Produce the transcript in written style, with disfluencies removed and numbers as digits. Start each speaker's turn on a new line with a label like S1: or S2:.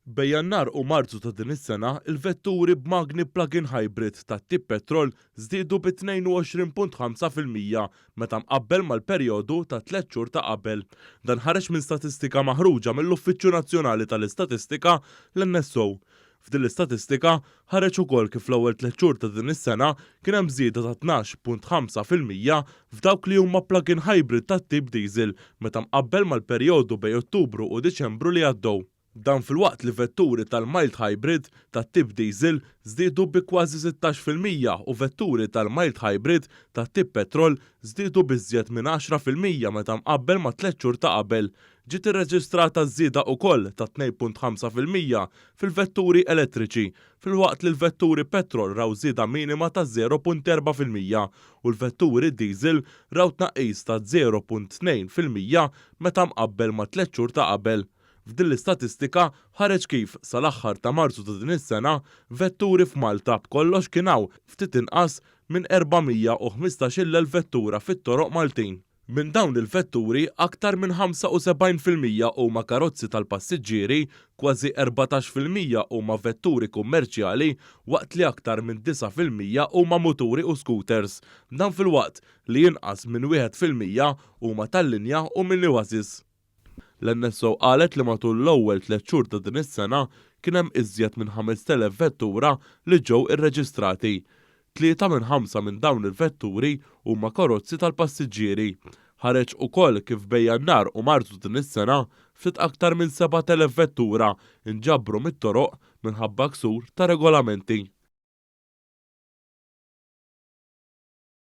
S1: Bejn Jannar u Marzu ta' din is-sena, il-vetturi b'magni plug-in hybrid tat-tip petrol żdiedu bi 22.5% meta mqabbel mal-perjodu ta' tlett xhur ta' qabel. Dan ħareġ minn statistika maħruġa mill-Uffiċċju Nazzjonali tal-Istatistika, l-NSO. F'din l-istatistika, ħareġ ukoll kif fl-ewwel tlett xhur ta' din is-sena kien hemm żieda ta' 12.5% f'dawk li huma plug-in hybrid tat-tip diesel meta mqabbel mal-perjodu bejn Ottubru u Diċembru li għaddew. Dan filwaqt li vetturi tal-mild hybrid tat-tip diesel żdiedu bi kważi 16% u vetturi tal-mild hybrid tat-tip petrol żdiedu b'iżjed minn 10% meta mqabbel mat-tlett xhur ta' qabel. Ġiet irreġistrata żieda ukoll ta' 2.5% fil-vetturi elettriċi, filwaqt li l-vetturi petrol raw żieda minima ta' 0.4% u l-vetturi diesel raw tnaqqis ta' 0.2% meta mqabbel mat-tlett xhur ta' qabel. F'din l-istatistika ħareġ kif, sal-aħħar ta' Marzu ta' din is-sena, vetturi f'Malta b'kollox kien hawn ftit inqas minn 415,000 vettura fit-toroq Maltin. Minn dawn il-vetturi, aktar minn 75% huma karozzi tal-passiġġieri, kważi 14% huma vetturi kummerċjali waqt li aktar minn 9% huma muturi u scooters. Dan filwaqt li inqas minn 1% huma tal-linja u minibuses. L-NSO qalet li matul l-ewwel tlett xhur ta' din is-sena kien hemm iżjed minn 5,000 vettura li ġew irreġistrati. Tlieta minn ħamsa minn dawn il-vetturi huma karozzi tal-passiġġieri. Ħareġ ukoll kif bejn Jannar u Marzu din is-sena ftit aktar minn 7,000 vettura nġabru mit-toroq minħabba ksur ta' regolamenti.